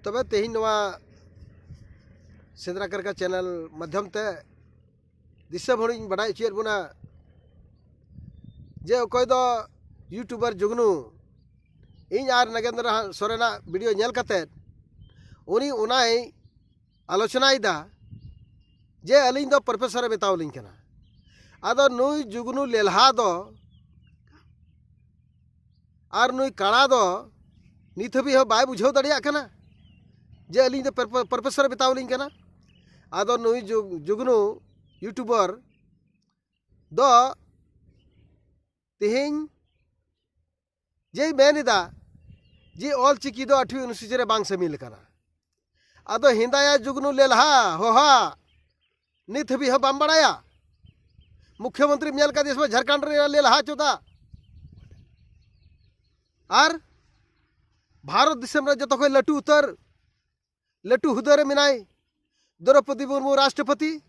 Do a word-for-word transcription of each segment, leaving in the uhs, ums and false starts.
ᱛᱚᱵᱮ ᱛᱮᱦᱮᱧ ᱱᱚᱣᱟ ᱥᱮᱸᱫᱽᱨᱟ ᱠᱟᱨᱠᱟ ᱪᱮᱱᱮᱞ ᱢᱟᱫᱽᱫᱷᱚᱢ ᱛᱮ ᱫᱤᱥᱚᱢ ᱦᱚᱲᱤᱧ ᱵᱟᱰᱟᱭ ᱦᱚᱪᱚᱭᱮᱫ ᱵᱚᱱᱟ ᱡᱮ ᱚᱠᱚᱭ ᱫᱚ ᱭᱩᱴᱩᱵᱟᱨ ᱡᱩᱜᱽᱱᱩ ᱤᱧ ᱟᱨ ᱱᱟᱜᱮᱱᱫᱨᱚ ᱥᱚᱨᱮᱱᱟᱜ ᱵᱷᱤᱰᱤᱭᱳ ᱧᱮᱞ ᱠᱟᱛᱮᱫ ᱩᱱᱤ ᱚᱱᱟᱭ ᱟᱞᱳᱪᱚᱱᱟᱭᱮᱫᱟ ᱡᱮ ᱟᱹᱞᱤᱧ ᱫᱚ ᱯᱨᱚᱯᱷᱮᱥᱚᱨᱮ ᱢᱮᱛᱟᱣᱟᱞᱤᱧ ᱠᱟᱱᱟ᱾ ᱟᱫᱚ ᱱᱩᱭ ᱡᱩᱜᱽᱱᱩ ᱞᱮᱞᱦᱟ ᱫᱚ ᱟᱨ ᱱᱩᱭ ᱠᱟᱬᱟ ᱫᱚ ᱱᱤᱛ ᱦᱟᱹᱵᱤᱡ ᱦᱚᱸ ᱵᱟᱭ ᱵᱩᱡᱷᱟᱹᱣ ᱫᱟᱲᱮᱭᱟᱜ ᱠᱟᱱᱟ ᱡᱮ ᱟᱹᱞᱤᱧ ᱫᱚ ᱯᱨᱚᱯᱷᱮᱥᱚᱨᱮ ᱢᱮᱛᱟᱣᱟᱞᱤᱧ ᱠᱟᱱᱟ᱾ ᱟᱫᱚ ᱱᱩᱭ ᱡᱩᱜᱽ- ᱡᱩᱜᱽᱱᱩ ᱭᱩᱴᱩᱵᱟᱨ ᱫᱚ ᱛᱮᱦᱮᱧ ᱡᱮᱭ ᱢᱮᱱ ᱮᱫᱟ ᱡᱮ ᱚᱞ ᱪᱤᱠᱤ ᱫᱚ ᱟᱴᱷᱣᱤ ᱚᱱᱩᱥᱩᱪᱤ ᱨᱮ ᱵᱟᱝ ᱥᱟᱹᱢᱤᱞ ᱟᱠᱟᱱᱟ᱾ ᱟᱫᱚ ᱦᱮᱸᱫᱟᱭᱟ ᱡᱩᱜᱽᱱᱩ ᱞᱮᱞᱦᱟ ᱦᱚᱦᱟ ᱱᱤᱛ ᱦᱟᱹᱵᱤᱡ ᱦᱚᱸ ᱵᱟᱢ ᱵᱟᱲᱟᱭᱟ? ᱢᱩᱠᱷᱭᱚᱢᱚᱱᱛᱨᱤᱢ ᱧᱮᱞ ᱠᱟᱫᱮᱭᱟ ᱥᱮ ᱵᱟᱝ ᱡᱷᱟᱲᱠᱷᱚᱸᱰ ᱨᱮ ᱞᱮᱞᱦᱟ ᱪᱚᱫᱟ? ᱟᱨ ᱵᱷᱟᱨᱚᱛ ᱫᱤᱥᱚᱢ ᱨᱮ ᱡᱚᱛᱚ ᱠᱷᱚᱱ ᱞᱟᱹᱴᱩ ᱩᱛᱟᱹᱨ ᱞᱟᱹᱴᱩ ᱦᱩᱫᱟᱹ ᱨᱮ ᱢᱮᱱᱟᱭ ᱫᱨᱚᱯᱚᱫᱤ ᱢᱩᱨᱢᱩ ᱨᱟᱥᱴᱨᱚᱯᱚᱛᱤ,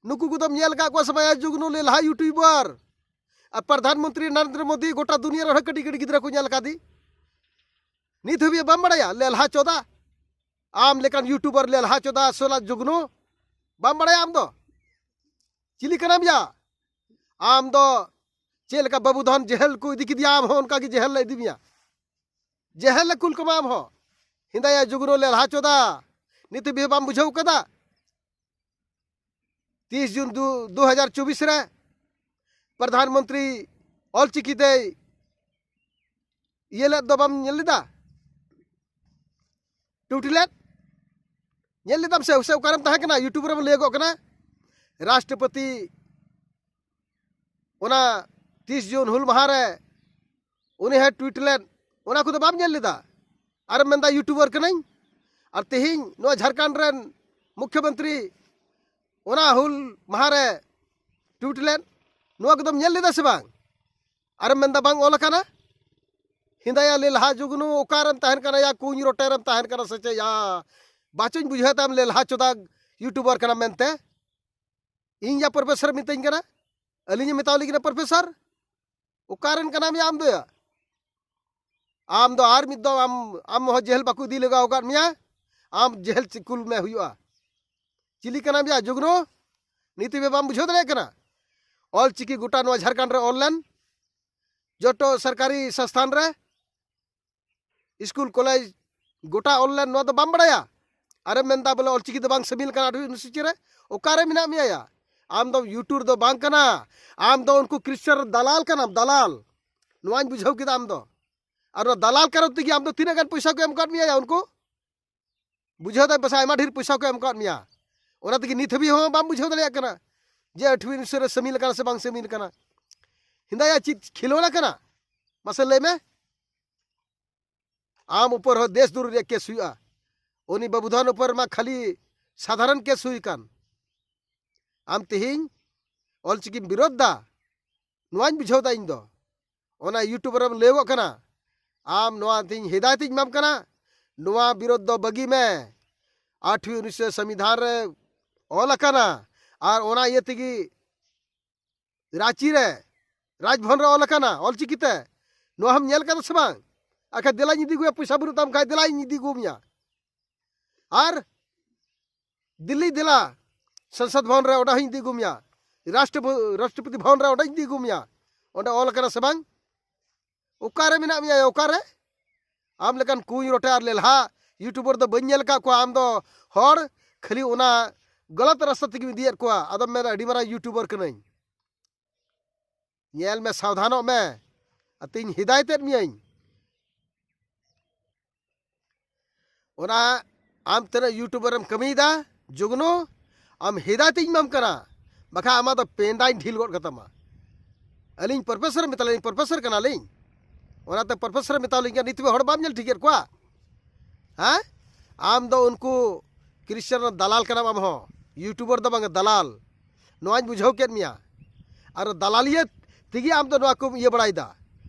ᱱᱩᱠᱩ ᱠᱚᱫᱚᱢ ᱧᱮᱞ ᱟᱠᱟᱫ ᱠᱚᱣᱟ ᱥᱮ ᱵᱟᱝ? ᱡᱩᱜᱽᱱᱩ ᱞᱮᱞᱦᱟ ᱭᱩᱴᱩᱵᱟᱨ ᱟᱨ ᱯᱨᱚᱫᱷᱟᱱ ᱢᱚᱱᱛᱨᱤ ᱱᱚᱨᱮᱱᱫᱨᱚ ᱢᱳᱫᱤ ᱜᱚᱴᱟ ᱫᱩᱱᱤᱭᱟᱹ ᱨᱮ ᱠᱟᱹᱴᱤᱡ ᱠᱟᱹᱴᱤᱡ ᱜᱤᱫᱽᱨᱟᱹ ᱠᱚ ᱧᱮᱞ ᱟᱠᱟᱫᱮ᱾ ᱱᱤᱛ ᱦᱟᱹᱵᱤᱡ ᱵᱟᱢ ᱵᱟᱲᱟᱭᱟ? ᱞᱮᱞᱦᱟ ᱪᱚᱫᱟ, ᱟᱢ ᱞᱮᱠᱟᱱ ᱭᱩᱴᱩᱵᱟᱨ ᱞᱮᱞᱦᱟ ᱪᱚᱫᱟ ᱥᱚᱞᱟ ᱡᱩᱜᱽᱱᱩ, ᱵᱟᱢ ᱵᱟᱲᱟᱭᱟ ᱟᱢ ᱫᱚ ᱪᱤᱞᱤ ᱠᱟᱱᱟᱢ ᱭᱟ? ᱟᱢ ᱫᱚ ᱪᱮᱫ ᱞᱮᱠᱟ ᱵᱟᱹᱵᱩ ᱫᱷᱚᱱ ᱡᱮᱦᱮᱞ ᱠᱚ ᱤᱫᱤ ᱠᱮᱫᱮᱭᱟ, ᱟᱢ ᱦᱚᱸ ᱚᱱᱠᱟ ᱜᱮ ᱡᱮᱦᱮᱞ ᱞᱮ ᱤᱫᱤ ᱢᱮᱭᱟ, ᱡᱮᱦᱮᱞ ᱞᱮ ᱠᱩᱞ ᱠᱟᱢᱟ ᱟᱢ ᱦᱚᱸ᱾ ᱦᱮᱸᱫᱟᱭᱟ ᱡᱩᱜᱽᱱᱩ ᱞᱮᱞᱦᱟ ᱪᱚᱫᱟ, ᱱᱤᱛ ᱦᱟᱹᱵᱤᱡ ᱵᱟᱢ ᱵᱩᱡᱷᱟᱹᱣ ᱠᱟᱫᱟ? ᱛᱤᱥ ᱡᱩᱱ ᱫᱩ ᱫᱩ ᱦᱟᱡᱟᱨ ᱪᱚᱵᱵᱤᱥ ᱨᱮ ᱯᱨᱚᱫᱷᱟᱱ ᱢᱚᱱᱛᱨᱤ ᱚᱞ ᱪᱤᱠᱤ ᱛᱮᱭ ᱤᱭᱟᱹ ᱞᱮᱫ ᱫᱚ ᱵᱟᱢ ᱧᱮᱞ ᱞᱮᱫᱟ? ᱴᱩᱴᱤ ᱞᱮᱫ ᱧᱮᱞ ᱞᱮᱫᱟᱢ ᱥᱮ? ᱥᱮ ᱚᱠᱟᱨᱮᱢ ᱛᱟᱦᱮᱸ ᱠᱟᱱᱟ? ᱭᱩᱴᱩᱵᱽ ᱨᱮᱢ ᱞᱟᱹᱭᱟᱜᱚᱜ ᱠᱟᱱᱟ ᱨᱟᱥᱴᱨᱚᱯᱚᱛᱤ ᱚᱱᱟ ᱛᱤᱥ ᱡᱩᱱ ᱦᱩᱞ ᱢᱟᱦᱟ ᱨᱮ ᱩᱱᱤ ᱦᱚᱸᱭ ᱴᱩᱭᱤᱴ ᱞᱮᱫ, ᱚᱱᱟ ᱠᱚᱫᱚ ᱵᱟᱢ ᱧᱮᱞ ᱞᱮᱫᱟ? ᱟᱨᱮᱢ ᱢᱮᱱᱫᱟ ᱭᱩᱴᱩᱵᱟᱨ ᱠᱟᱹᱱᱟᱹᱧ᱾ ᱟᱨ ᱛᱮᱦᱮᱧ ᱱᱚᱣᱟ ᱡᱷᱟᱲᱠᱷᱚᱸᱰ ᱨᱮᱱ ᱢᱩᱠᱷᱭᱚᱢᱚᱱᱛᱨᱤ ᱚᱱᱟ ᱦᱩᱞ ᱢᱟᱦᱟ ᱨᱮ ᱴᱩᱭᱤᱴ ᱞᱮᱫ, ᱱᱚᱣᱟ ᱠᱚᱫᱚᱢ ᱧᱮᱞ ᱞᱮᱫᱟ ᱥᱮ ᱵᱟᱝ? ᱟᱨᱮᱢ ᱢᱮᱱᱫᱟ ᱵᱟᱝ ᱚᱞ ᱟᱠᱟᱱᱟ? ᱦᱮᱸᱫᱟᱭᱟ ᱞᱮᱞᱦᱟ ᱡᱩᱜᱽᱱᱩ, ᱚᱠᱟᱨᱮᱢ ᱛᱟᱦᱮᱱ ᱠᱟᱱᱟ ᱭᱟ? ᱠᱩᱧ ᱨᱚᱴᱮ ᱨᱮᱢ ᱛᱟᱦᱮᱱ ᱠᱟᱱᱟ ᱥᱮ ᱪᱮᱫ ᱭᱟ? ᱵᱟᱪᱚᱧ ᱵᱩᱡᱷᱟᱹᱣ ᱛᱟᱢ ᱞᱮᱞᱦᱟ ᱪᱚᱫᱟ ᱭᱩᱴᱩᱵᱟᱨ ᱠᱟᱱᱟ ᱢᱮᱱᱛᱮ᱾ ᱤᱧ ᱭᱟ ᱯᱨᱚᱯᱷᱮᱥᱚᱨ ᱢᱤᱛᱟᱹᱧ ᱠᱟᱱᱟ, ᱟᱹᱞᱤᱧᱮ ᱢᱮᱛᱟᱣᱟᱞᱤᱧ ᱠᱟᱱᱟ ᱯᱨᱚᱯᱷᱮᱥᱚᱨ? ᱚᱠᱟᱨᱮᱱ ᱠᱟᱱᱟᱢ ᱭᱟ ᱟᱢ ᱫᱚ ᱭᱟ? ᱟᱢ ᱫᱚ ᱟᱨ ᱢᱤᱫ ᱫᱚᱢ ᱟᱢ ᱟᱢ ᱦᱚᱸ ᱡᱮᱦᱮᱞ ᱵᱟᱠᱚ ᱤᱫᱤ ᱞᱟᱜᱟᱣ ᱟᱠᱟᱫ ᱢᱮᱭᱟ, ᱟᱢ ᱡᱮᱦᱮᱞ ᱪᱤᱠᱩᱞ ᱢᱮ ᱦᱩᱭᱩᱜᱼᱟ᱾ ᱪᱤᱞᱤ ᱠᱟᱱᱟᱢ ᱭᱟ ᱡᱩᱜᱽᱱᱩ? ᱱᱤᱛ ᱦᱟᱹᱵᱤᱡ ᱵᱟᱢ ᱵᱩᱡᱷᱟᱹᱣ ᱫᱟᱲᱮᱭᱟᱜ ᱠᱟᱱᱟ? ᱚᱞ ᱪᱤᱠᱤ ᱜᱚᱴᱟ ᱱᱚᱣᱟ ᱡᱷᱟᱲᱠᱷᱚᱸᱰ ᱨᱮ ᱚᱞ ᱞᱮᱱ, ᱡᱚᱛᱚ ᱥᱚᱨᱠᱟᱨᱤ ᱥᱚᱝᱥᱛᱷᱟᱱ ᱨᱮ, ᱥᱠᱩᱞ ᱠᱚᱞᱮᱡᱽ ᱜᱚᱴᱟ ᱚᱞ ᱞᱮᱱ, ᱱᱚᱣᱟ ᱫᱚ ᱵᱟᱢ ᱵᱟᱲᱟᱭᱟ? ᱟᱨᱮᱢ ᱢᱮᱱᱫᱟ ᱵᱚᱞᱮ ᱚᱞ ᱪᱤᱠᱤ ᱫᱚ ᱵᱟᱝ ᱥᱟᱹᱢᱤᱞ ᱠᱟᱱᱟ ᱟᱹᱰᱤ ᱚᱱᱩᱥᱩᱪᱤ ᱨᱮ᱾ ᱚᱠᱟᱨᱮ ᱢᱮᱱᱟᱜ ᱢᱮᱭᱟ ᱭᱟ? ᱟᱢ ᱫᱚ ᱭᱩᱴᱩᱵᱽ ᱫᱚ ᱵᱟᱝ ᱠᱟᱱᱟ, ᱟᱢ ᱫᱚ ᱩᱱᱠᱩ ᱠᱨᱤᱥᱪᱟᱱ ᱫᱟᱞᱟᱞ ᱠᱟᱱᱟᱢ, ᱫᱟᱞᱟᱞ᱾ ᱱᱚᱣᱟᱧ ᱵᱩᱡᱷᱟᱹᱣ ᱠᱮᱫᱟ ᱟᱢ ᱫᱚ᱾ ᱟᱨ ᱚᱱᱟ ᱫᱟᱞᱟᱞ ᱠᱟᱨᱚᱱ ᱛᱮᱜᱮ ᱟᱢ ᱫᱚ ᱛᱤᱱᱟᱹᱜ ᱜᱟᱱ ᱯᱚᱭᱥᱟ ᱠᱚ ᱮᱢ ᱟᱠᱟᱫ ᱢᱮᱭᱟ ᱭᱟ ᱩᱱᱠᱩ? ᱵᱩᱡᱷᱟᱹᱣ ᱫᱟᱭ ᱯᱟᱥᱮ ᱟᱭᱢᱟ ᱰᱷᱮᱨ ᱯᱚᱭᱥᱟ ᱠᱚ ᱮᱢ ᱟᱠᱟᱫ ᱢᱮᱭᱟ᱾ ᱚᱱᱟ ᱛᱮᱜᱮ ᱱᱤᱛ ᱦᱟᱹᱵᱤᱡ ᱦᱚᱸ ᱵᱟᱢ ᱵᱩᱡᱷᱟᱹᱣ ᱫᱟᱲᱮᱭᱟᱜ ᱠᱟᱱᱟ ᱡᱮ ᱟᱴᱷᱣᱤ ᱚᱱᱩᱥᱩᱪᱤ ᱨᱮ ᱥᱟᱹᱢᱤᱞ ᱟᱠᱟᱱᱟ ᱥᱮ ᱵᱟᱝ ᱥᱟᱹᱢᱤᱞ ᱟᱠᱟᱱᱟ᱾ ᱦᱮᱸᱫᱟᱭᱟ ᱪᱮᱫ ᱠᱷᱮᱞᱳᱰ ᱟᱠᱟᱱᱟ? ᱢᱟᱥᱮ ᱞᱟᱹᱭ ᱢᱮ᱾ ᱟᱢ ᱩᱯᱚᱨ ᱦᱚᱸ ᱫᱮᱥ ᱫᱩᱨ ᱨᱮᱭᱟᱜ ᱠᱮᱥ ᱦᱩᱭᱩᱜᱼᱟ᱾ ᱩᱱᱤ ᱵᱟᱹᱵᱩᱫᱷᱚᱱ ᱩᱯᱚᱨ ᱢᱟ ᱠᱷᱟᱹᱞᱤ ᱥᱟᱫᱷᱟᱨᱚᱱ ᱠᱮᱥ ᱦᱩᱭ ᱟᱠᱟᱱ᱾ ᱟᱢ ᱛᱮᱦᱮᱧ ᱚᱞᱪᱤᱠᱤᱢ ᱵᱤᱨᱳᱫᱷ ᱫᱟ, ᱱᱚᱣᱟᱧ ᱵᱩᱡᱷᱟᱹᱣ ᱫᱟ ᱤᱧ ᱫᱚ᱾ ᱚᱱᱟ ᱭᱩᱴᱩᱵᱽ ᱨᱮᱢ ᱞᱟᱹᱭᱚᱜ ᱠᱟᱱᱟ, ᱟᱢ ᱱᱚᱣᱟ ᱛᱤᱧ ᱦᱤᱫᱟᱭᱮᱛ ᱤᱧ ᱮᱢᱟᱢ ᱠᱟᱱᱟ, ᱱᱚᱣᱟ ᱵᱤᱨᱳᱫᱷ ᱫᱚ ᱵᱟᱹᱜᱤ ᱢᱮ᱾ ᱟᱴᱷᱣᱤ ᱚᱱᱩᱥᱩᱪᱤ ᱥᱚᱝᱵᱤᱫᱷᱟᱱ ᱨᱮ ᱚᱞ ᱟᱠᱟᱱᱟ, ᱟᱨ ᱚᱱᱟ ᱤᱭᱟᱹ ᱛᱮᱜᱮ ᱨᱟᱸᱪᱤ ᱨᱮ ᱨᱟᱡᱽᱵᱷᱚᱵᱚᱱ ᱨᱮ ᱚᱞ ᱟᱠᱟᱱᱟ ᱚᱞᱪᱤᱠᱤ ᱛᱮ᱾ ᱱᱚᱣᱟ ᱦᱚᱸᱢ ᱧᱮᱞ ᱠᱟᱫᱟ ᱥᱮ ᱵᱟᱝ? ᱟᱠᱷᱟᱡ ᱫᱮᱞᱟᱧ ᱤᱫᱤ ᱟᱹᱜᱩᱭᱟ, ᱯᱚᱭᱥᱟ ᱵᱟᱹᱱᱩᱜ ᱛᱟᱢ ᱠᱷᱟᱡ ᱫᱮᱞᱟᱧ ᱤᱫᱤ ᱟᱹᱜᱩ ᱢᱮᱭᱟ᱾ ᱟᱨ ᱫᱤᱞᱞᱤ ᱫᱮᱞᱟ, ᱥᱚᱝᱥᱚᱫ ᱵᱷᱚᱵᱚᱱ ᱨᱮ ᱚᱸᱰᱮ ᱦᱚᱸᱧ ᱤᱫᱤ ᱟᱹᱜᱩ ᱢᱮᱭᱟ, ᱨᱟᱥᱴᱨᱚᱯᱚ-, ᱨᱟᱥᱴᱨᱚᱯᱚᱛᱤ ᱵᱷᱚᱵᱚᱱ ᱨᱮ ᱚᱸᱰᱮᱧ ᱤᱫᱤ ᱟᱹᱜᱩ ᱢᱮᱭᱟ᱾ ᱚᱸᱰᱮ ᱚᱞ ᱟᱠᱟᱱᱟ ᱥᱮ ᱵᱟᱝ? ᱚᱠᱟᱨᱮ ᱢᱮᱱᱟᱜ ᱢᱮᱭᱟ ᱚᱠᱟᱨᱮ? ᱟᱢ ᱞᱮᱠᱟᱱ ᱠᱩᱧ ᱨᱚᱴᱮ ᱟᱨ ᱞᱮᱞᱦᱟ ᱭᱩᱴᱩᱵᱟᱨ ᱫᱚ ᱵᱟᱹᱧ ᱧᱮᱞ ᱟᱠᱟᱫ ᱠᱚᱣᱟ᱾ ᱟᱢ ᱫᱚ ᱦᱚᱲ ᱠᱷᱟᱹᱞᱤ ᱚᱱᱟ ᱜᱟᱞᱟᱛ ᱨᱟᱥᱛᱟ ᱛᱮᱜᱮᱢ ᱤᱫᱤᱭᱮᱫ ᱠᱚᱣᱟ᱾ ᱟᱫᱚᱢ ᱢᱮᱱᱟ ᱟᱹᱰᱤ ᱢᱟᱨᱟᱝ ᱭᱩᱴᱩᱵᱟᱨ ᱠᱟᱹᱱᱟᱹᱧ᱾ ᱧᱮᱞ ᱢᱮ, ᱥᱟᱵᱫᱷᱟᱱᱚᱜ ᱢᱮ, ᱟᱛᱤᱧ ᱦᱤᱫᱟᱭᱛᱮᱫ ᱢᱤᱭᱟᱹᱧ᱾ ᱚᱱᱟ ᱟᱢ ᱛᱤᱱᱟᱹᱜ ᱭᱩᱴᱩᱵᱟᱨ ᱮᱢ ᱠᱟᱹᱢᱤᱭᱮᱫᱟ, ᱡᱩᱜᱽᱱᱩ, ᱟᱢ ᱦᱤᱫᱟᱭᱛᱤᱧ ᱮᱢᱟᱢ ᱠᱟᱱᱟ, ᱵᱟᱠᱷᱟᱱ ᱟᱢᱟᱜ ᱫᱚ ᱯᱮᱸᱫᱟᱧ ᱰᱷᱤᱞ ᱜᱚᱫ ᱠᱟᱛᱟᱢᱟ᱾ ᱟᱹᱞᱤᱧ ᱯᱨᱚᱯᱷᱮᱥᱚᱨ ᱢᱮᱛᱟᱞᱤᱧ, ᱯᱨᱚᱯᱷᱮᱥᱚᱨ ᱠᱟᱱᱟᱞᱤᱧ, ᱚᱱᱟᱛᱮ ᱯᱨᱚᱯᱷᱮᱥᱚᱨ ᱢᱮᱛᱟᱞᱤᱧ ᱠᱟᱱᱟ᱾ ᱱᱤᱛ ᱦᱟᱹᱵᱤᱡ ᱦᱚᱲ ᱵᱟᱢ ᱧᱮᱞ ᱴᱷᱤᱠᱮᱫ ᱠᱚᱣᱟ? ᱦᱮᱸ? ᱟᱢ ᱫᱚ ᱩᱱᱠᱩ ᱠᱨᱤᱥᱪᱟᱱ ᱨᱮᱱ ᱫᱟᱞᱟᱞ ᱠᱟᱱᱟᱢ, ᱟᱢ ᱦᱚᱸ ᱭᱩᱴᱩᱵᱟᱨ ᱫᱚ ᱵᱟᱝ, ᱫᱟᱞᱟᱞ᱾ ᱱᱚᱣᱟᱧ ᱵᱩᱡᱷᱟᱹᱣ ᱠᱮᱫ ᱢᱮᱭᱟ᱾ ᱟᱨ ᱫᱟᱞᱟᱞᱤᱭᱟᱹ ᱛᱮᱜᱮ ᱟᱢ ᱫᱚ ᱱᱚᱣᱟ ᱠᱚᱢ ᱤᱭᱟᱹ ᱵᱟᱲᱟᱭᱮᱫᱟ᱾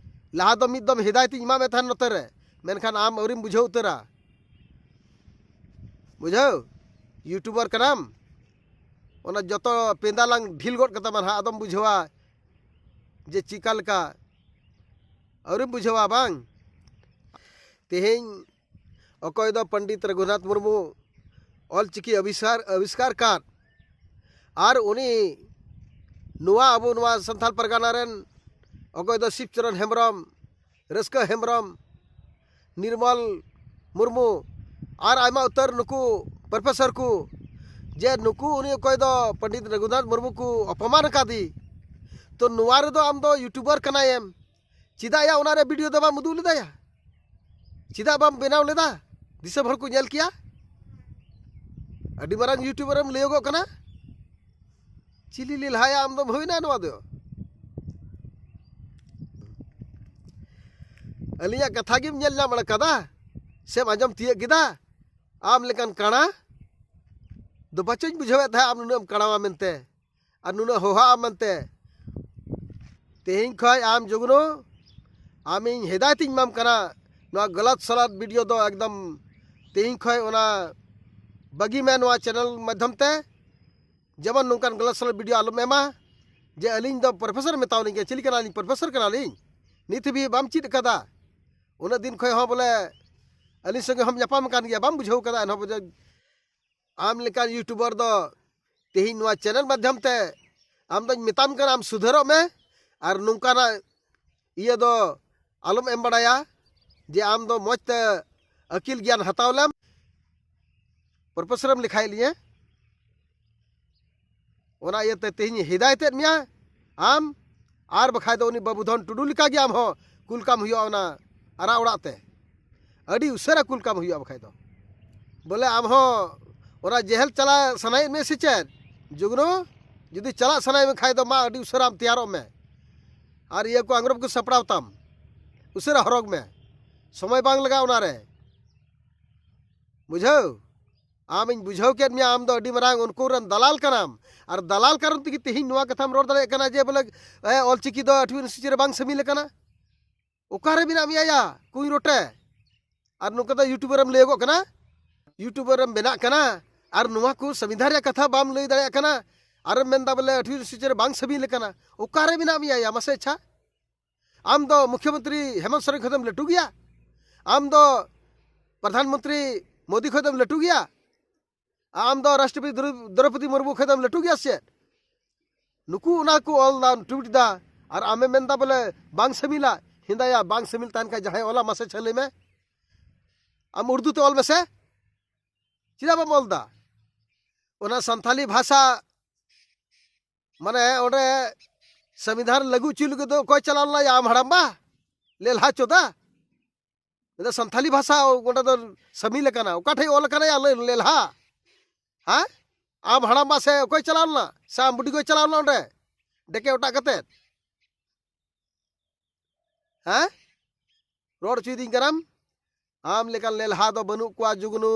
ᱞᱟᱦᱟ ᱫᱚ ᱢᱤᱫ ᱫᱚᱢ ᱦᱤᱫᱟᱭᱛᱤᱧ ᱮᱢᱟᱫ ᱢᱮ ᱛᱟᱦᱮᱱ ᱱᱚᱛᱮ ᱨᱮ, ᱢᱮᱱᱠᱷᱟᱱ ᱟᱢ ᱟᱹᱣᱨᱤᱢ ᱵᱩᱡᱷᱟᱹᱣ ᱩᱛᱟᱹᱨᱟ᱾ ᱵᱩᱡᱷᱟᱹᱣ? ᱭᱩᱴᱩᱵᱟᱨ ᱠᱟᱱᱟᱢ, ᱚᱱᱟ ᱡᱚᱛᱚ ᱯᱮᱸᱫᱟ ᱞᱟᱝ ᱰᱷᱤᱞ ᱜᱚᱫ ᱠᱟᱛᱟᱢᱟ ᱱᱟᱦᱟᱜ, ᱟᱫᱚᱢ ᱵᱩᱡᱷᱟᱹᱣᱟ ᱡᱮ ᱪᱤᱠᱟ ᱞᱮᱠᱟ᱾ ᱟᱹᱣᱨᱤᱢ ᱵᱩᱡᱷᱟᱹᱣᱟ ᱵᱟᱝ? ᱛᱮᱦᱮᱧ ᱚᱠᱚᱭ ᱫᱚ ᱯᱚᱱᱰᱤᱛ ᱨᱚᱜᱷᱩᱱᱟᱛᱷ ᱢᱩᱨᱢᱩ ᱚᱞᱪᱤᱠᱤ ᱟᱵᱤᱥᱠᱟᱨ ᱟᱵᱤᱥᱠᱟᱨ ᱠᱟᱫ, ᱟᱨ ᱩᱱᱤ ᱱᱚᱣᱟ ᱟᱵᱚ ᱱᱚᱣᱟ ᱥᱟᱱᱛᱟᱲ ᱯᱟᱨᱜᱟᱱᱟ ᱨᱮᱱ ᱚᱠᱚᱭ ᱫᱚ ᱥᱤᱵᱪᱚᱨᱚᱱ ᱦᱮᱢᱵᱨᱚᱢ, ᱨᱟᱹᱥᱠᱟᱹ ᱦᱮᱢᱵᱨᱚᱢ, ᱱᱤᱨᱢᱚᱞ ᱢᱩᱨᱢᱩ ᱟᱨ ᱟᱭᱢᱟ ᱩᱛᱟᱹᱨ ᱱᱩᱠᱩ ᱯᱨᱚᱯᱷᱮᱥᱚᱨ ᱠᱚ, ᱡᱮ ᱱᱩᱠᱩ ᱩᱱᱤ ᱚᱠᱚᱭ ᱫᱚ ᱯᱚᱱᱰᱤᱛ ᱨᱚᱜᱷᱩᱱᱟᱛᱷ ᱢᱩᱨᱢᱩ ᱠᱚ ᱚᱯᱚᱢᱟᱱ ᱟᱠᱟᱫᱮ, ᱛᱚ ᱱᱚᱣᱟ ᱨᱮᱫᱚ ᱟᱢ ᱫᱚ ᱭᱩᱴᱩᱵᱟᱨ ᱠᱟᱱᱟᱭᱮᱢ, ᱪᱮᱫᱟᱜ ᱭᱟ ᱚᱱᱟ ᱨᱮ ᱵᱷᱤᱰᱤᱭᱳ ᱫᱚ ᱵᱟᱢ ᱩᱫᱩᱜ ᱞᱮᱫᱟᱭᱟ? ᱪᱮᱫᱟᱜ ᱵᱟᱢ ᱵᱮᱱᱟᱣ ᱞᱮᱫᱟ? ᱫᱤᱥᱚᱢ ᱦᱚᱲ ᱠᱚ ᱧᱮᱞ ᱠᱮᱭᱟ᱾ ᱟᱹᱰᱤ ᱢᱟᱨᱟᱝ ᱭᱩᱴᱩᱵᱟᱨᱮᱢ ᱞᱟᱹᱭᱚᱜᱚᱜ ᱠᱟᱱᱟ᱾ ᱪᱤᱞᱤ ᱞᱮᱞᱦᱟᱭᱟ ᱟᱢ ᱫᱚᱢ ᱦᱩᱭᱱᱟ ᱱᱚᱣᱟ ᱫᱚ? ᱟᱹᱞᱤᱧᱟᱜ ᱠᱟᱛᱷᱟ ᱜᱮᱢ ᱧᱮᱞ ᱧᱟᱢ ᱟᱠᱟᱫᱟ ᱥᱮᱢ ᱟᱸᱡᱚᱢ ᱛᱤᱭᱟᱹᱜ ᱠᱮᱫᱟ? ᱟᱢ ᱞᱮᱠᱟᱱ ᱠᱟᱬᱟ ᱫᱚ ᱵᱟᱪᱚᱧ ᱵᱩᱡᱷᱟᱹᱣᱮᱫ ᱛᱟᱦᱮᱸᱫ ᱟᱢ ᱱᱩᱱᱟᱹᱜ ᱮᱢ ᱠᱟᱬᱟᱣᱟ ᱢᱮᱱᱛᱮ ᱟᱨ ᱱᱩᱱᱟᱹᱜ ᱦᱚᱦᱟᱜᱼᱟ ᱢᱮᱱᱛᱮ᱾ ᱛᱮᱦᱮᱧ ᱠᱷᱚᱱ ᱟᱢ ᱡᱩᱜᱽᱱᱩ, ᱟᱢᱤᱧ ᱦᱮᱫᱟᱭᱮᱛᱤᱧ ᱮᱢᱟᱢ ᱠᱟᱱᱟ, ᱱᱚᱣᱟ ᱜᱟᱞᱟᱛ ᱥᱟᱞᱟᱛ ᱵᱷᱤᱰᱤᱭᱳ ᱫᱚ ᱮᱠᱫᱚᱢ ᱛᱮᱦᱮᱧ ᱠᱷᱚᱱ ᱚᱱᱟ ᱵᱟᱹᱜᱤ ᱢᱮ ᱱᱚᱣᱟ ᱪᱮᱱᱮᱞ ᱢᱟᱫᱽᱫᱷᱚᱢ ᱛᱮ᱾ ᱡᱮᱢᱚᱱ ᱱᱚᱝᱠᱟᱱ ᱜᱟᱞᱟᱛ ᱥᱟᱞᱟᱛ ᱵᱷᱤᱰᱤᱭᱳ ᱟᱞᱚᱢ ᱮᱢᱟ, ᱡᱮ ᱟᱹᱞᱤᱧ ᱫᱚ ᱯᱨᱚᱯᱷᱮᱥᱚᱨ ᱢᱮᱛᱟᱣ ᱞᱤᱧ ᱜᱮᱭᱟ, ᱪᱮᱫ ᱞᱮᱠᱟᱱᱟᱜ ᱞᱤᱧ ᱯᱨᱚᱯᱷᱮᱥᱚᱨ ᱠᱟᱱᱟᱞᱤᱧ? ᱱᱤᱛ ᱦᱟᱹᱵᱤᱡ ᱵᱟᱢ ᱪᱮᱫ ᱟᱠᱟᱫᱟ᱾ ᱩᱱᱟᱹᱜ ᱫᱤᱱ ᱠᱷᱚᱱ ᱦᱚᱸ ᱵᱚᱞᱮ ᱟᱹᱞᱤᱧ ᱥᱚᱸᱜᱮ ᱦᱚᱸᱢ ᱧᱟᱯᱟᱢ ᱟᱠᱟᱱ ᱜᱮᱭᱟ, ᱵᱟᱢ ᱵᱩᱡᱷᱟᱹᱣ ᱠᱟᱫᱟ, ᱮᱱᱦᱚᱸ ᱵᱩᱡᱷᱟᱹᱣ ᱟᱢ ᱞᱮᱠᱟᱱ ᱭᱩᱴᱩᱵᱟᱨ ᱫᱚ ᱛᱮᱦᱮᱧ ᱱᱚᱣᱟ ᱪᱮᱱᱮᱞ ᱢᱟᱫᱽᱫᱷᱚᱢ ᱛᱮ ᱟᱢ ᱫᱚᱧ ᱢᱮᱛᱟᱢ ᱠᱟᱱᱟ, ᱟᱢ ᱥᱩᱫᱷᱟᱹᱨᱚᱜ ᱢᱮ ᱟᱨ ᱱᱚᱝᱠᱟᱱᱟᱜ ᱤᱭᱟᱹ ᱫᱚ ᱟᱞᱚᱢ ᱮᱢ ᱵᱟᱲᱟᱭᱟ, ᱡᱮ ᱟᱢ ᱫᱚ ᱢᱚᱡᱽ ᱛᱮ ᱟᱹᱠᱤᱞ ᱜᱮᱭᱟᱱ ᱦᱟᱛᱟᱣ ᱞᱮᱢ᱾ ᱯᱨᱚᱯᱷᱮᱥᱚᱨᱮᱢ ᱞᱮᱠᱷᱟᱭᱮᱫ ᱞᱤᱧᱟᱹ, ᱚᱱᱟ ᱤᱭᱟᱹᱛᱮ ᱛᱮᱦᱮᱧ ᱦᱤᱫᱟᱭᱮᱛᱮᱫ ᱢᱮᱭᱟ ᱟᱢ, ᱟᱨ ᱵᱟᱠᱷᱟᱡ ᱫᱚ ᱩᱱᱤ ᱵᱟᱹᱵᱩ ᱫᱷᱚᱱ ᱴᱩᱰᱩ ᱞᱮᱠᱟᱜᱮ ᱟᱢ ᱦᱚᱸ ᱠᱩᱞ ᱠᱟᱢ ᱦᱩᱭᱩᱜᱼᱟ ᱚᱱᱟ ᱟᱨᱟᱜ ᱚᱲᱟᱜ ᱛᱮ᱾ ᱟᱹᱰᱤ ᱩᱥᱟᱹᱨᱟ ᱠᱩᱞ ᱠᱟᱢ ᱦᱩᱭᱩᱜᱼᱟ, ᱵᱟᱠᱷᱟᱡ ᱫᱚ ᱵᱚᱞᱮ ᱟᱢ ᱦᱚᱸ ᱚᱱᱟ ᱡᱮᱦᱮᱞ ᱪᱟᱞᱟᱜ ᱥᱟᱱᱟᱭᱮᱫ ᱢᱮ ᱥᱮ ᱪᱮᱫ? ᱡᱩᱜᱽᱱᱩ, ᱡᱩᱫᱤ ᱪᱟᱞᱟᱜ ᱥᱟᱱᱟᱭᱮᱫ ᱢᱮ ᱠᱷᱟᱡ ᱫᱚ ᱢᱟ ᱟᱹᱰᱤ ᱩᱥᱟᱹᱨᱟᱢ ᱛᱮᱭᱟᱨᱚᱜ ᱢᱮ ᱟᱨ ᱤᱭᱟᱹ ᱠᱚ ᱟᱝᱨᱚᱵ ᱠᱚ ᱥᱟᱯᱲᱟᱣ ᱛᱟᱢ, ᱩᱥᱟᱹᱨᱟ ᱦᱚᱨᱚᱜᱽ ᱢᱮ, ᱥᱚᱢᱚᱭ ᱵᱟᱝ ᱞᱟᱜᱟᱜᱼᱟ ᱚᱱᱟᱨᱮ᱾ ᱵᱩᱡᱷᱟᱹᱣ? ᱟᱢᱤᱧ ᱵᱩᱡᱷᱟᱹᱣ ᱠᱮᱫ ᱢᱮᱭᱟ, ᱟᱢ ᱫᱚ ᱟᱹᱰᱤ ᱢᱟᱨᱟᱝ ᱩᱱᱠᱩ ᱨᱮᱱ ᱫᱟᱞᱟᱞ ᱠᱟᱱᱟᱢ᱾ ᱟᱨ ᱫᱟᱞᱟᱞ ᱠᱟᱨᱚᱱ ᱛᱮᱜᱮ ᱛᱮᱦᱮᱧ ᱱᱚᱣᱟ ᱠᱟᱛᱷᱟᱢ ᱨᱚᱲ ᱫᱟᱲᱮᱭᱟᱜ ᱠᱟᱱᱟ ᱡᱮ ᱵᱚᱞᱮ, ᱮ, ᱚᱞᱪᱤᱠᱤ ᱫᱚ ᱟᱴᱷᱣᱤ ᱚᱱᱩᱥᱩᱪᱤ ᱨᱮ ᱵᱟᱝ ᱥᱟᱹᱢᱤᱞ ᱟᱠᱟᱱᱟ᱾ ᱚᱠᱟᱨᱮ ᱢᱮᱱᱟᱜ ᱢᱮᱭᱟ ᱭᱟ ᱠᱩᱧ ᱨᱚᱴᱮ? ᱟᱨ ᱱᱚᱝᱠᱟ ᱫᱚ ᱭᱩᱴᱩᱵᱟᱨᱮᱢ ᱞᱟᱹᱭᱚᱜᱚᱜ ᱠᱟᱱᱟ, ᱭᱩᱴᱩᱵᱟᱨᱮᱢ ᱵᱮᱱᱟᱜ ᱠᱟᱱᱟ ᱟᱨ ᱱᱚᱣᱟ ᱠᱚ ᱥᱚᱝᱵᱤᱫᱷᱟᱱ ᱨᱮᱭᱟᱜ ᱠᱟᱛᱷᱟ ᱵᱟᱢ ᱞᱟᱹᱭ ᱫᱟᱲᱮᱭᱟᱜ ᱠᱟᱱᱟ᱾ ᱟᱨᱮᱢ ᱢᱮᱱᱫᱟ ᱵᱚᱞᱮ ᱟᱴᱷᱣᱤ ᱚᱱᱩᱥᱩᱪᱤ ᱨᱮ ᱵᱟᱝ ᱥᱟᱹᱢᱤᱞ ᱟᱠᱟᱱᱟ᱾ ᱚᱠᱟᱨᱮ ᱢᱮᱱᱟᱜ ᱢᱮᱭᱟ ᱭᱟ? ᱢᱟᱥᱮ ᱟᱪᱪᱷᱟ, ᱟᱢ ᱫᱚ ᱢᱩᱠᱷᱭᱚᱢᱚᱱᱛᱨᱤ ᱦᱮᱢᱚᱱᱛ ᱥᱚᱨᱮᱱ ᱠᱷᱚᱱ ᱫᱚᱢ ᱞᱟᱹᱴᱩ ᱜᱮᱭᱟ? ᱟᱢ ᱫᱚ ᱯᱨᱚᱫᱷᱟᱱ ᱢᱚᱱᱛᱨᱤ ᱢᱳᱫᱤ ᱠᱷᱚᱱ ᱫᱚᱢ ᱞᱟᱹᱴᱩ ᱜᱮᱭᱟ? ᱟᱢ ᱫᱚ ᱨᱟᱥᱴᱨᱚᱯᱚᱛᱤ ᱫᱨᱚ- ᱫᱨᱚᱣᱯᱚᱫᱤ ᱢᱩᱨᱢᱩ ᱠᱷᱚᱱ ᱫᱚᱢ ᱞᱟᱹᱴᱩ ᱜᱮᱭᱟ ᱥᱮ ᱪᱮᱫ? ᱱᱩᱠᱩ ᱚᱱᱟ ᱠᱚ ᱚᱞ ᱫᱟ, ᱴᱩᱭᱤᱴ ᱫᱟ, ᱟᱨ ᱟᱢᱮ ᱢᱮᱱᱫᱟ ᱵᱚᱞᱮ ᱵᱟᱝ ᱥᱟᱹᱢᱤᱞᱟ᱾ ᱦᱮᱸᱫᱟᱭᱟ, ᱵᱟᱝ ᱥᱟᱹᱢᱤᱞ ᱛᱟᱦᱮᱱ ᱠᱷᱟᱱ ᱡᱟᱦᱟᱸᱭ ᱚᱞᱟ, ᱢᱟᱥᱮ ᱪᱷᱟᱹᱞᱟᱹᱭ ᱢᱮ᱾ ᱟᱢ ᱩᱨᱫᱩ ᱛᱮ ᱚᱞ ᱢᱮᱥᱮ, ᱪᱮᱫᱟᱜ ᱵᱟᱢ ᱚᱞ ᱫᱟ? ᱚᱱᱟ ᱥᱟᱱᱛᱷᱟᱞᱤ ᱵᱷᱟᱥᱟ, ᱢᱟᱱᱮ, ᱚᱸᱰᱮ ᱥᱚᱝᱵᱤᱫᱷᱟᱱ ᱞᱟᱹᱜᱩ ᱦᱚᱪᱚᱭ ᱞᱟᱹᱜᱤᱫ ᱫᱚ ᱚᱠᱚᱭ ᱪᱟᱞᱟᱣ ᱞᱮᱱᱟ? ᱟᱢ ᱦᱟᱲᱟᱢ ᱵᱟ, ᱞᱮᱞᱦᱟ ᱪᱳᱫᱟ᱾ ᱢᱮᱱᱫᱟ ᱥᱟᱱᱛᱷᱟᱞᱤ ᱵᱷᱟᱥᱟ ᱚᱸᱰᱮ ᱫᱚ ᱥᱟᱹᱢᱤᱞ ᱟᱠᱟᱱᱟ᱾ ᱚᱠᱟ ᱴᱷᱮᱡ ᱚᱞ ᱟᱠᱟᱱᱟ ᱭᱟ ᱞᱮ-, ᱞᱮᱞᱦᱟ? ᱦᱮᱸ? ᱟᱢ ᱦᱟᱲᱟᱢ ᱵᱟ ᱥᱮ ᱚᱠᱚᱭ ᱪᱟᱞᱟᱣ ᱞᱮᱱᱟ? ᱥᱮ ᱟᱢ ᱵᱩᱰᱤ ᱜᱚᱭ ᱪᱟᱞᱟᱣ ᱞᱮᱱᱟ ᱚᱸᱰᱮ? ᱰᱮᱠᱮ ᱚᱴᱟᱜ ᱠᱟᱛᱮᱫ? ᱦᱮᱸ? ᱨᱚᱲ ᱦᱚᱪᱚᱭᱮᱫᱤᱧ ᱠᱟᱱᱟᱢ? ᱟᱢ ᱞᱮᱠᱟᱱ ᱞᱮᱞᱦᱟ ᱫᱚ ᱵᱟᱹᱱᱩᱜ ᱠᱚᱣᱟ ᱡᱩᱜᱽᱱᱩ᱾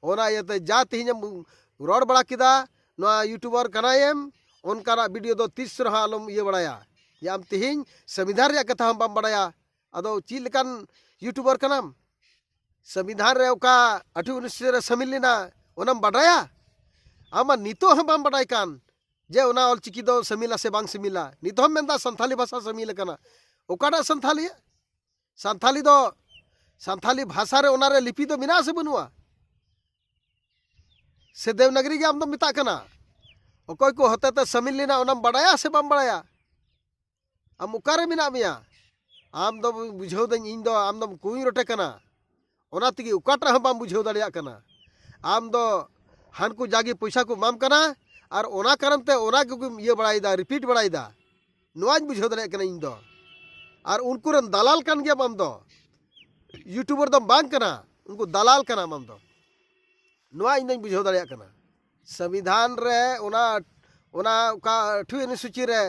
ᱚᱱᱟ ᱤᱭᱟᱹᱛᱮ ᱡᱟ ᱛᱮᱦᱮᱧ ᱮᱢ ᱨᱚᱲ ᱵᱟᱲᱟ ᱠᱮᱫᱟ, ᱱᱚᱣᱟ ᱭᱩᱴᱩᱵᱟᱨ ᱠᱟᱱᱟᱭᱮᱢ, ᱚᱱᱠᱟᱱᱟᱜ ᱵᱷᱤᱰᱤᱭᱳ ᱫᱚ ᱛᱤᱥ ᱨᱮᱦᱚᱸ ᱟᱞᱚᱢ ᱤᱭᱟᱹ ᱵᱟᱲᱟᱭᱟ᱾ ᱡᱮ ᱟᱢ ᱛᱮᱦᱮᱧ ᱥᱚᱝᱵᱤᱫᱷᱟᱱ ᱨᱮᱭᱟᱜ ᱠᱟᱛᱷᱟ ᱦᱚᱸ ᱵᱟᱢ ᱵᱟᱲᱟᱭᱟ, ᱟᱫᱚ ᱪᱮᱫ ᱞᱮᱠᱟᱱ ᱭᱩᱴᱩᱵᱟᱨ ᱠᱟᱱᱟᱢ? ᱥᱚᱝᱵᱤᱫᱷᱟᱱ ᱨᱮ ᱚᱠᱟ ᱟᱴᱷᱮᱨᱚ ᱩᱱᱤᱥ ᱨᱮ ᱥᱟᱹᱢᱤᱞ ᱞᱮᱱᱟ, ᱚᱱᱟᱢ ᱵᱟᱰᱟᱭᱟ? ᱟᱢ ᱢᱟ ᱱᱤᱛᱚᱜ ᱦᱚᱸ ᱵᱟᱢ ᱵᱟᱰᱟᱭ ᱠᱟᱱ ᱡᱮ ᱚᱱᱟ ᱚᱞᱪᱤᱠᱤ ᱫᱚ ᱥᱟᱹᱢᱤᱞᱟ ᱥᱮ ᱵᱟᱝ ᱥᱟᱹᱢᱤᱞᱟ᱾ ᱱᱤᱛ ᱦᱚᱸᱢ ᱢᱮᱱᱫᱟ ᱥᱟᱱᱛᱷᱟᱞᱤ ᱵᱷᱟᱥᱟ ᱥᱟᱹᱢᱤᱞ ᱟᱠᱟᱱᱟ᱾ ᱚᱠᱟᱴᱟᱜ ᱥᱟᱱᱛᱷᱟᱞᱤ? ᱥᱟᱱᱛᱷᱟᱞᱤ ᱫᱚ, ᱥᱟᱱᱛᱷᱟᱞᱤ ᱵᱷᱟᱥᱟ ᱨᱮ ᱚᱱᱟ ᱨᱮ ᱞᱤᱯᱤ ᱫᱚ ᱢᱮᱱᱟᱜᱼᱟ ᱥᱮ ᱵᱟᱹᱱᱩᱜᱼᱟ? ᱥᱮ ᱫᱮᱵᱽᱱᱟᱜᱽᱨᱤ ᱜᱮ ᱟᱢ ᱫᱚᱢ ᱢᱮᱛᱟᱜ ᱠᱟᱱᱟ? ᱚᱠᱚᱭ ᱠᱚ ᱦᱚᱛᱮ ᱛᱮ ᱥᱟᱹᱢᱤᱞ ᱞᱮᱱᱟ, ᱚᱱᱟᱢ ᱵᱟᱰᱟᱭᱟ ᱥᱮ ᱵᱟᱢ ᱵᱟᱰᱟᱭᱟ? ᱟᱢ ᱚᱠᱟᱨᱮ ᱢᱮᱱᱟᱜ ᱢᱮᱭᱟ? ᱟᱢ ᱫᱚ ᱵᱩᱡᱷᱟᱹᱣ ᱫᱟᱹᱧ, ᱤᱧ ᱫᱚ ᱟᱢ ᱫᱚᱢ ᱠᱩᱧ ᱨᱚᱴᱮ ᱠᱟᱱᱟ, ᱚᱱᱟ ᱛᱮᱜᱮ ᱚᱠᱟᱴᱟᱜ ᱦᱚᱸ ᱵᱟᱢ ᱵᱩᱡᱷᱟᱹᱣ ᱫᱟᱲᱮᱭᱟᱜ ᱠᱟᱱᱟ᱾ ᱟᱢ ᱫᱚ ᱦᱟᱱᱠᱩ ᱡᱟᱜᱮ ᱯᱚᱭᱥᱟ ᱠᱚ ᱮᱢᱟᱢ ᱠᱟᱱᱟ, ᱟᱨ ᱚᱱᱟ ᱠᱟᱨᱚᱱ ᱛᱮ ᱚᱱᱟ ᱜᱮᱢ ᱤᱭᱟᱹ ᱵᱟᱲᱟᱭᱮᱫᱟ, ᱨᱤᱯᱤᱴ ᱵᱟᱲᱟᱭᱮᱫᱟ᱾ ᱱᱚᱣᱟᱧ ᱵᱩᱡᱷᱟᱹᱣ ᱫᱟᱲᱮᱭᱟᱜ ᱠᱟᱱᱟ ᱤᱧ ᱫᱚ᱾ ᱟᱨ ᱩᱱᱠᱩ ᱨᱮᱱ ᱫᱟᱞᱟᱞ ᱠᱟᱱ ᱜᱮᱭᱟᱢ ᱟᱢ ᱫᱚ, ᱭᱩᱴᱩᱵᱟᱨ ᱫᱚᱢ ᱵᱟᱝ ᱠᱟᱱᱟ, ᱩᱱᱠᱩ ᱫᱟᱞᱟᱞ ᱠᱟᱱᱟᱢ ᱟᱢ ᱫᱚ᱾ ᱱᱚᱣᱟ ᱤᱧ ᱫᱚᱧ ᱵᱩᱡᱷᱟᱹᱣ ᱫᱟᱲᱮᱭᱟᱜ ᱠᱟᱱᱟ᱾ ᱥᱚᱝᱵᱤᱫᱷᱟᱱ ᱨᱮ ᱚᱱᱟ, ᱚᱱᱟ ᱚᱠᱟ ᱟᱴᱷᱟᱨᱚ ᱚᱱᱩᱥᱩᱪᱤ ᱨᱮ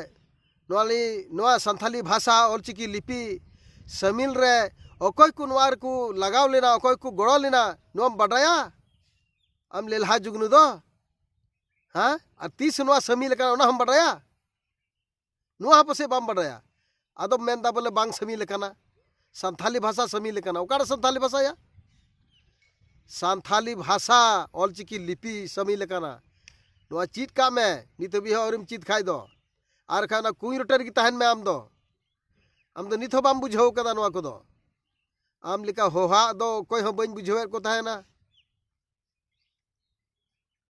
ᱱᱚᱣᱟ ᱞᱤ-, ᱱᱚᱣᱟ ᱥᱟᱱᱛᱷᱟᱞᱤ ᱵᱷᱟᱥᱟ ᱚᱞᱪᱤᱠᱤ ᱞᱤᱯᱤ ᱥᱟᱹᱢᱤᱞ ᱨᱮ ᱚᱠᱚᱭ ᱠᱚ ᱱᱚᱣᱟ ᱨᱮᱠᱚ ᱞᱟᱜᱟᱣ ᱞᱮᱱᱟ, ᱚᱠᱚᱭ ᱠᱚ ᱜᱚᱲᱚ ᱞᱮᱱᱟ, ᱱᱚᱣᱟᱢ ᱵᱟᱰᱟᱭᱟ? ᱟᱢ ᱞᱮᱞᱦᱟ ᱡᱩᱜᱽᱱᱩ ᱫᱚ, ᱦᱮᱸ? ᱟᱨ ᱛᱤᱥ ᱱᱚᱣᱟ ᱥᱟᱹᱢᱤᱞ ᱟᱠᱟᱱᱟ, ᱚᱱᱟ ᱦᱚᱸᱢ ᱵᱟᱰᱟᱭᱟ? ᱱᱚᱣᱟ ᱦᱚᱸ ᱯᱟᱥᱮᱡ ᱵᱟᱢ ᱵᱟᱰᱟᱭᱟ᱾ ᱟᱫᱚᱢ ᱢᱮᱱᱫᱟ ᱵᱚᱞᱮ ᱵᱟᱝ ᱥᱟᱹᱢᱤᱞ ᱟᱠᱟᱱᱟ, ᱥᱟᱱᱛᱷᱟᱞᱤ ᱵᱷᱟᱥᱟ ᱥᱟᱹᱢᱤᱞ ᱟᱠᱟᱱᱟ᱾ ᱚᱠᱟᱨᱮ ᱥᱟᱱᱛᱷᱟᱞᱤ ᱵᱷᱟᱥᱟᱭᱟ? ᱥᱟᱱᱛᱷᱟᱞᱤ ᱵᱷᱟᱥᱟ ᱚᱞᱪᱤᱠᱤ ᱞᱤᱯᱤ ᱥᱟᱹᱢᱤᱞ ᱟᱠᱟᱱᱟ᱾ ᱱᱚᱣᱟ ᱪᱮᱫ ᱠᱟᱜ ᱢᱮ, ᱱᱤᱛ ᱦᱟᱹᱵᱤᱡ ᱦᱚᱸ ᱟᱹᱣᱨᱤᱢ ᱪᱮᱫ ᱠᱷᱟᱡ ᱫᱚ᱾ ᱟᱨ ᱠᱷᱟᱱ ᱚᱱᱟ ᱠᱩᱧ ᱨᱚᱴᱮ ᱨᱮᱜᱮ ᱛᱟᱦᱮᱱ ᱢᱮ ᱟᱢ ᱫᱚ᱾ ᱟᱢ ᱫᱚ ᱱᱤᱛ ᱦᱚᱸ ᱵᱟᱢ ᱵᱩᱡᱷᱟᱹᱣ ᱠᱟᱫᱟ ᱱᱚᱣᱟ ᱠᱚᱫᱚ᱾ ᱟᱢ ᱞᱮᱠᱟ ᱦᱚᱦᱟᱜ ᱫᱚ ᱚᱠᱚᱭ ᱦᱚᱸ ᱵᱟᱹᱧ ᱵᱩᱡᱷᱟᱹᱣᱮᱫ ᱠᱚ ᱛᱟᱦᱮᱱᱟ᱾